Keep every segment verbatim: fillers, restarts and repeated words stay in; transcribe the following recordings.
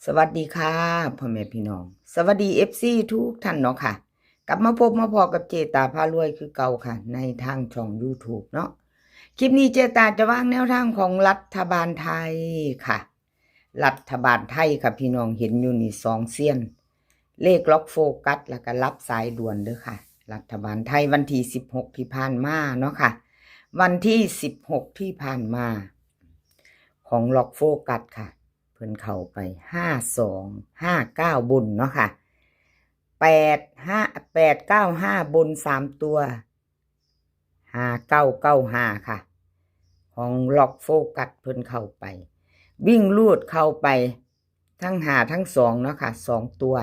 สวัสดีค่ะ พ่อแม่พี่น้อง สวัสดี เอฟซี ทุกท่านเนาะค่ะ กลับมาพบมาพ้อกับเจตาพารวยคือเก่าค่ะ ในทางช่อง YouTube เนาะ คลิปนี้เจตาจะวางแนวทางของรัฐบาลไทยค่ะ รัฐบาลไทยค่ะพี่น้อง เห็นอยู่นี่สองเซียน เลขล็อกโฟกัส แล้วก็รับสายด่วนเด้อค่ะ รัฐบาลไทยวันที่สิบหกที่ผ่านมาเนาะค่ะ วันที่สิบหกที่ผ่านมา ของล็อกโฟกัสค่ะ เพิ่นเข้าไปห้าสองห้าเก้าบนเนาะค่ะ แปดห้า แปดเก้าห้าบนสามตัว ห้าเก้าเก้าห้าค่ะ ของล็อกโฟกัสเพิ่นเข้าไป วิ่งรูดเข้าไปทั้งห้าทั้งสองเนาะค่ะ สองตัว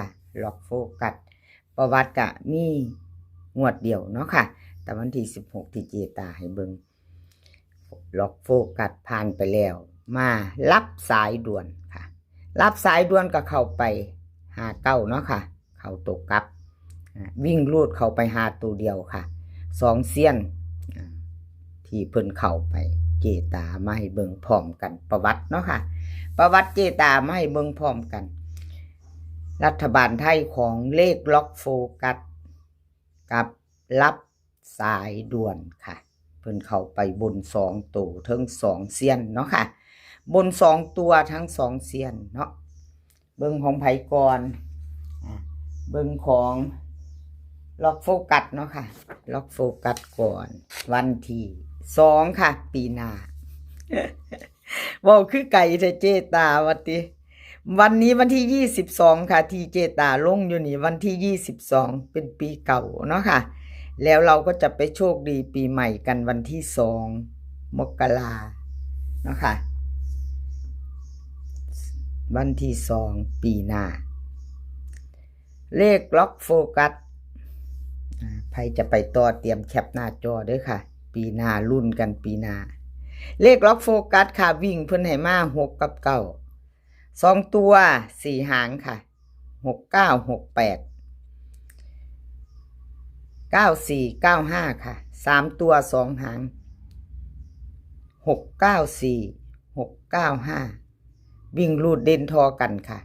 ล็อกโฟกัส ประวัติกะมีงวดเดียวเนาะค่ะ แต่วันที่สิบหกที่เจตาให้เบิ่ง ล็อกโฟกัสผ่านไปแล้ว มารับสายด่วนค่ะ รับสายด่วนก็เข้าไปห้าเก้าเนาะค่ะ เข้าตัวกลับ อ่า วิ่งรูดเข้าไปห้าตัวเดียวค่ะ สองเซียน อ่า ที่เพิ่นเข้าไป เจตามาให้เบิ่งพร้อมกัน ประวัติเนาะค่ะ ประวัติเจตามาให้เบิ่งพร้อมกัน รัฐบาลไทยของเลขล็อกโฟกัส กับรับสายด่วนค่ะ เพิ่นเข้าไปบนสองตัวทั้งสองเซียนเนาะค่ะ บนสองตัวทั้งสองเซียนเนาะ เบิ่งของไผก่อน อ่ะ เบิ่งของล็อกโฟกัสเนาะค่ะ ล็อกโฟกัสก่อน วันที่สองค่ะ ปีหน้า เว้าคือไกลแท้เจตาว่าติ วันนี้วันที่ยี่สิบสองค่ะ ที่เจตาลงอยู่นี่ วันที่ยี่สิบสอง เป็นปีเก่าเนาะค่ะ แล้วเราก็จะไปโชคดีปีใหม่กันวันที่สองมกราเนาะค่ะ วันที่สองปีหน้า เลขล็อกโฟกัส อ่า ใครจะไปต่อเตรียมแคปหน้าจอเด้อค่ะ ปีหน้าลุ้นกันปีหน้า เลขล็อกโฟกัสค่ะ วิ่งเพิ่นให้มาหกกับเก้า สองตัวสี่หางค่ะ หกเก้า หกแปด เก้าสี่ เก้าห้าค่ะ สามตัวสองหาง หกเก้าสี่ หกเก้าห้า วิ่งรูดเด่นทอกันค่ะ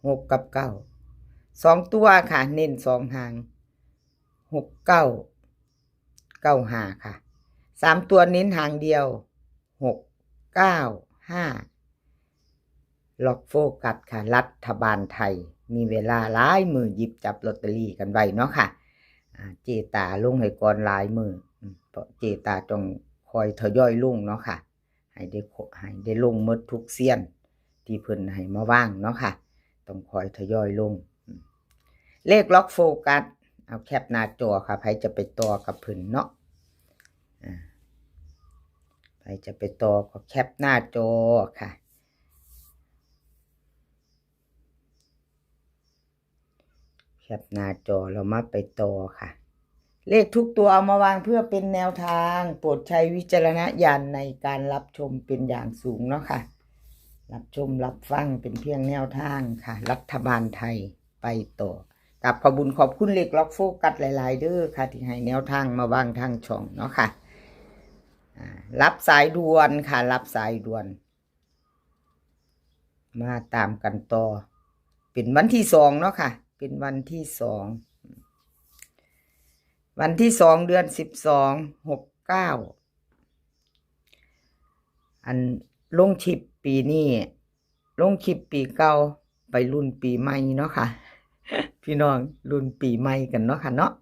หกกับเก้า สองตัวค่ะ เน้นสองหาง หกเก้า เก้าห้าค่ะ สามตัวเน้นหางเดียว หกเก้าห้า ล็อกโฟกัสค่ะ รัฐบาลไทย มีเวลาหลายมื้อหยิบจับลอตเตอรี่กันไว้เนาะค่ะ อ่า เจตาลงให้ก่อนหลายมื้อ อืม เพราะเจตาต้องคอยทยอยลงเนาะค่ะ ให้ได้ครบ ให้ได้ลงหมดทุกเซียน ที่เพิ่นให้มาวางเนาะค่ะ ต้องคอยทยอยลง อืม เลขล็อกโฟกัส เอาแคปหน้าจอค่ะ ใครจะไปต่อกับเพิ่นเนาะ อ่า ใครจะไปต่อก็แคปหน้าจอค่ะ แคปหน้าจอ เรามาไปต่อค่ะ เลขทุกตัวเอามาวางเพื่อเป็นแนวทาง โปรดใช้วิจารณญาณในการรับชมเป็นอย่างสูงเนาะค่ะ รับชมรับฟังเป็นเพียงแนวทางค่ะ รัฐบาลไทยไปต่อ กับขอบบุญขอบคุณเลขล็อกโฟกัสหลายๆเด้อค่ะ ที่ให้แนวทางมาวางทางช่องเนาะค่ะ อ่า รับสายด่วนค่ะ รับสายด่วน มาตามกันต่อ เป็นวันที่สองเนาะค่ะ เป็นวันที่สอง วันที่สอง เดือนสิบสอง หกเก้า อันลงคลิปปีนี้ ลงคลิปปีเก่า ไปรุ่นปีใหม่เนาะค่ะ พี่น้องรุ่นปีใหม่กันเนาะค่ะเนาะ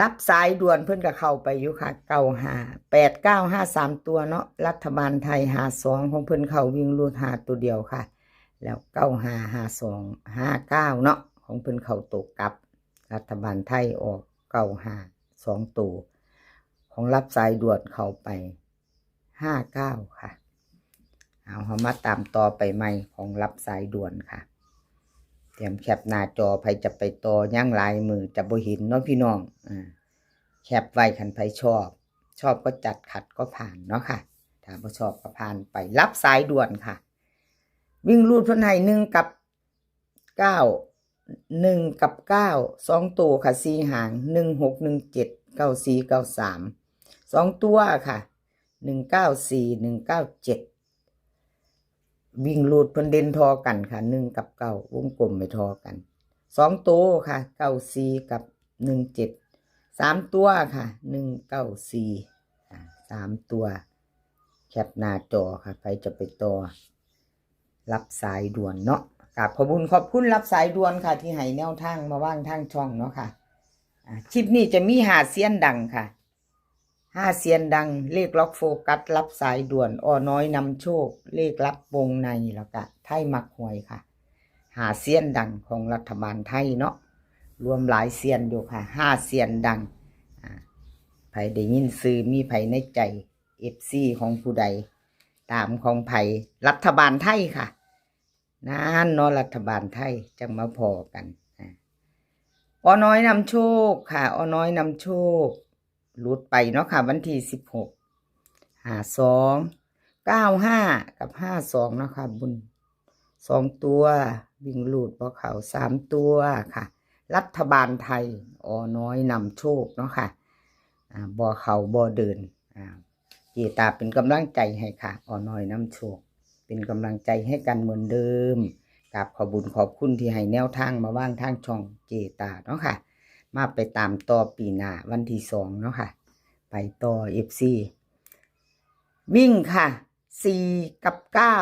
รับสายด่วนเพิ่นก็เข้าไปอยู่ค่ะ เก้าห้า แปดเก้าห้า สามตัวเนาะ รัฐบาลไทย ห้าสอง ของเพิ่นเข้าวิ่งรูดห้าตัวเดียวค่ะ แล้ว เก้าห้า ห้าสอง ห้าเก้า เนาะ ของเพิ่นเข้าตัวกลับ รัฐบาลไทยออก เก้าห้า สองตัว ของรับสายด่วนเข้าไป ห้าเก้าค่ะ เอา เฮามาตามต่อไปใหม่ของรับสายด่วนค่ะ เตรียมแคปหน้าจอ ใครจะไปต่อยังหลายมื้อจะบ่เห็นเนาะพี่น้อง อ่า แคปไว้คันใครชอบ ชอบก็จัด ขัดก็ผ่านเนาะค่ะ ถ้าบ่ชอบก็ผ่านไป รับสายด่วนค่ะ วิ่งรูดเพิ่นให้หนึ่งกับเก้า หนึ่งกับเก้า สองตัวค่ะ สี่หาง หนึ่งหก หนึ่งเจ็ด เก้าสี่ เก้าสาม สองตัวค่ะ หนึ่งเก้าสี่ หนึ่งเก้าเจ็ด วิ่งรูดเพิ่นเด่นทอกันค่ะ หนึ่งกับเก้า วงกลมไปทอกัน สองตัวค่ะ เก้าสี่ กับ หนึ่งเจ็ด สามตัวค่ะ หนึ่งเก้าสี่ อ่า สามตัว แคปหน้าจอค่ะ ใครจะไปต่อ รับสายด่วนเนาะ กราบขอบคุณขอบคุณรับสายด่วนค่ะ ที่ให้แนวทางมาว่างทางช่องเนาะค่ะ อ่า คลิปนี้จะมีห้าเซียนดังค่ะ ห้าเซียนดัง เลขล็อกโฟกัส รับสายด่วน อ.น้อยนำโชค เลขลับวงใน แล้วก็ไทยมักหวยค่ะ ห้าเซียนดังของรัฐบาลไทยเนาะ รวมหลายเซียนอยู่ค่ะ ห้าเซียนดัง อ่า ไผได้ยินชื่อ มีไผในใจ เอฟซี ของผู้ใด ตามของไผ รัฐบาลไทยค่ะ นั่นเนาะ รัฐบาลไทย จังมาพ้อกัน อ่า อ.น้อยนำโชคค่ะ อ.น้อยนำโชค หลุดไปเนาะค่ะ วันที่สิบหก ห้าสอง เก้าห้า กับ ห้าสอง เนาะค่ะ บน สองตัว วิ่งรูดบ่เข้า สามตัวค่ะ รัฐบาลไทย อ.น้อยนำโชคเนาะค่ะ อ่า บ่เข้าบ่เดิน อ่า เจตาเป็นกำลังใจให้ค่ะ อ.น้อยนำโชค เป็นกำลังใจให้กันเหมือนเดิม กราบขอบบุญขอบคุณที่ให้แนวทางมาว่างทางช่องเจตาเนาะค่ะ มาไปตามต่อปีหน้าวันที่สองเนาะค่ะ ไปต่อ เอฟซี วิ่งค่ะ สี่ กับ เก้า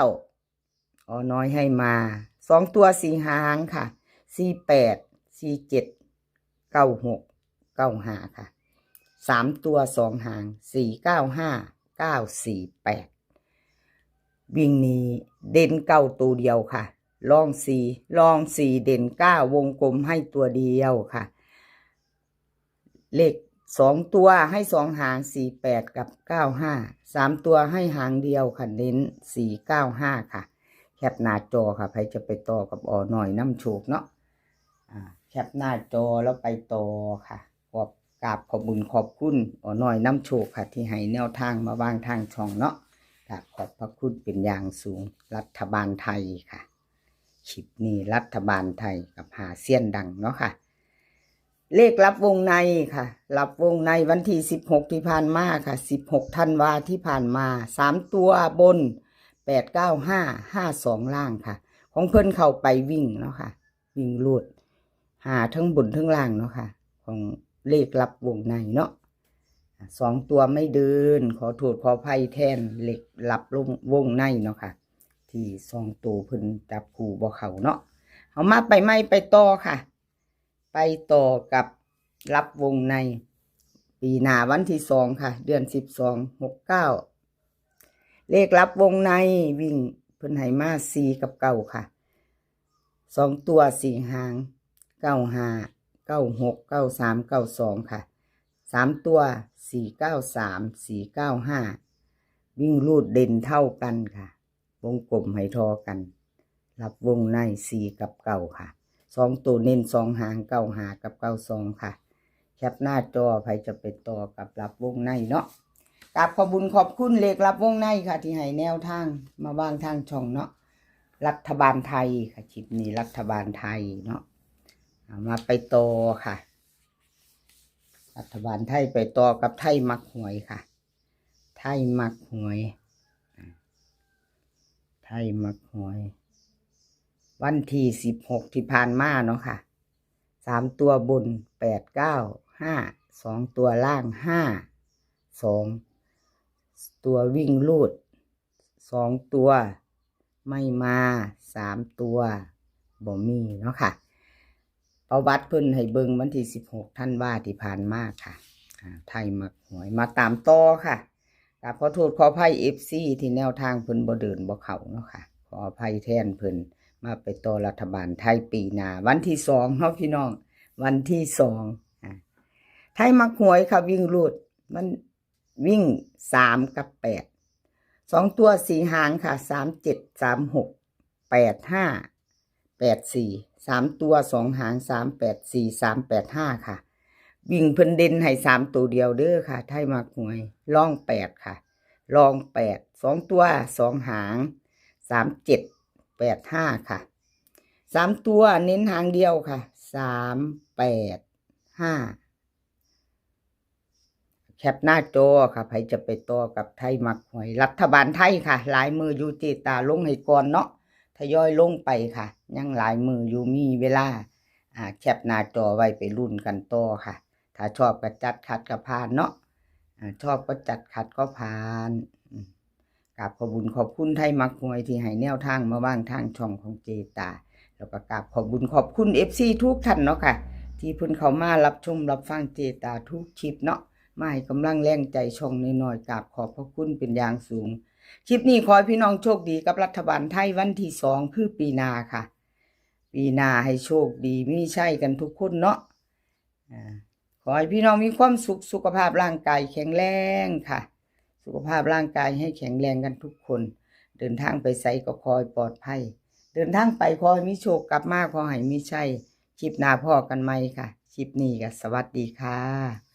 อ.น้อยให้มา สองตัวสี่หางค่ะ สี่แปด สี่เจ็ด เก้าหก เก้าห้า ค่ะ สามตัวสองหาง สี่เก้าห้า เก้าสี่แปด วิ่งนี้เด่นเก้าตัวเดียวค่ะ รองสี่ รองสี่ เด่นเก้า วงกลมให้ตัวเดียวค่ะ เลขสองตัวให้สองหาง สี่แปด กับ เก้าห้า สามตัวให้หางเดียวค่ะ เน้น สี่เก้าห้า ค่ะ แคปหน้าจอค่ะ ใครจะไปต่อกับ อ.น้อยนำโชคเนาะ อ่า แคปหน้าจอแล้วไปต่อค่ะ ขอบ กราบขอบบุญขอบคุณ อ.น้อยนำโชคค่ะ ที่ให้แนวทางมาว่างทางช่องเนาะ กราบขอบพระคุณเป็นอย่างสูง รัฐบาลไทยค่ะ คลิปนี้รัฐบาลไทยกับห้าเซียนดังเนาะค่ะ เลขลับวงในค่ะ ลับวงในวันที่สิบหกที่ผ่านมาค่ะ สิบหกธันวาที่ผ่านมา สามตัวบน แปดเก้าห้า ห้าสอง ล่างค่ะ ของเพิ่นเข้าไปวิ่งเนาะค่ะ วิ่งรูด หาทั้งบนทั้งล่างเนาะค่ะ ของเลขลับวงในเนาะ อ่า สองตัวไม่เดิน ขอโทษขออภัยแทนเลขลับวงในเนาะค่ะ ที่สองตัวเพิ่นจับคู่บ่เข้าเนาะ เอามาไปไม่ไปต่อค่ะ ไปต่อกับลับวงใน ปีหน้าวันที่สองค่ะ เดือนสิบสอง หกเก้า เลขลับวงในวิ่งเพิ่นให้มาสี่กับเก้าค่ะ สองตัวสี่หาง เก้าห้า เก้าหก เก้าสาม เก้าสอง ค่ะ สามตัว สี่เก้าสาม สี่เก้าห้า วิ่งรูดเด่นเท่ากันค่ะ วงกลมให้ทอกัน ลับวงในสี่กับเก้าค่ะ สองตัวเน้นสองหาง เก้าห้า กับ เก้าสอง ค่ะ แคปหน้าจอ ใครจะไปต่อกับลับวงในเนาะ กราบขอบบุญขอบคุณเลขลับวงในค่ะ ที่ให้แนวทางมาว่างทางช่องเนาะ รัฐบาลไทยค่ะ คลิปนี้รัฐบาลไทยเนาะ เอามาไปต่อค่ะ รัฐบาลไทยไปต่อกับไทยมักหวยค่ะ ไทยมักหวย อ่า ไทยมักหวย วันที่สิบหกที่ผ่านมาเนาะค่ะ สามตัวบน แปดเก้าห้า สองตัวล่าง ห้าสอง ตัววิ่งรูด สองตัวไม่มา สามตัวบ่มีเนาะค่ะ ประวัติเพิ่นให้เบิ่งวันที่สิบหกธันวาที่ผ่านมาค่ะ อ่า ไทยมักหวย มาตามต่อค่ะ กราบขอโทษขออภัย เอฟซี ที่แนวทางเพิ่นบ่เดินบ่เข้าเนาะค่ะ ขออภัยแทนเพิ่น มาไปต่อรัฐบาลไทยปีหน้า วันที่สองเนาะพี่น้อง วันที่สอง อ่า ไทยมักหวยค่ะ วิ่งรูด มันวิ่งสามกับแปด สองตัวสี่หางค่ะ สามเจ็ด สามหก แปดห้า แปดสี่ สามตัวสองหาง สามแปดสี่ สามแปดห้า ค่ะ วิ่งเพิ่นเด่นให้สามตัวเดียวเด้อค่ะ ไทยมักหวย รองแปดค่ะ รองแปด สองตัวสองหาง สามเจ็ด แปดห้า ค่ะ สามตัวเน้นหางเดียวค่ะ สามแปดห้า แคปหน้าจอค่ะ ไผจะไปต่อกับไทยมักหวย รัฐบาลไทยค่ะ หลายมื้ออยู่ เจตาลงให้ก่อนเนาะ ทยอยลงไปค่ะ ยังหลายมื้ออยู่ มีเวลา อ่า แคปหน้าจอไว้ไปลุ้นกันต่อค่ะ ถ้าชอบก็จัด ขัดก็ผ่านเนาะ อ่า ชอบก็จัด ขัดก็ผ่าน อืม กราบขอบบุญขอบคุณไทยมักหวยที่ให้แนวทางมาว่างทางช่องของเจตา แล้วก็กราบขอบบุญขอบคุณ เอฟซี ทุกท่านเนาะค่ะ ที่เพิ่นเข้ามารับชมรับฟังเจตาทุกคลิปเนาะ มาให้กำลังแรงใจช่องน้อยๆ กราบขอบพระคุณเป็นอย่างสูง คลิปนี้ขอให้พี่น้องโชคดีกับรัฐบาลไทยวันที่สอง คือปีหน้าค่ะ ปีหน้าให้โชคดีมีชัยกันทุกคนเนาะ อ่า ขอให้พี่น้องมีความสุข สุขภาพร่างกายแข็งแรงค่ะ สุขภาพร่างกายให้แข็งแรงกันทุกคน เดินทางไปไสก็ขอให้ปลอดภัย เดินทางไปขอให้มีโชค กลับมาขอให้มีชัย คลิปหน้าพ้อกันใหม่ค่ะ คลิปนี้ก็สวัสดีค่ะ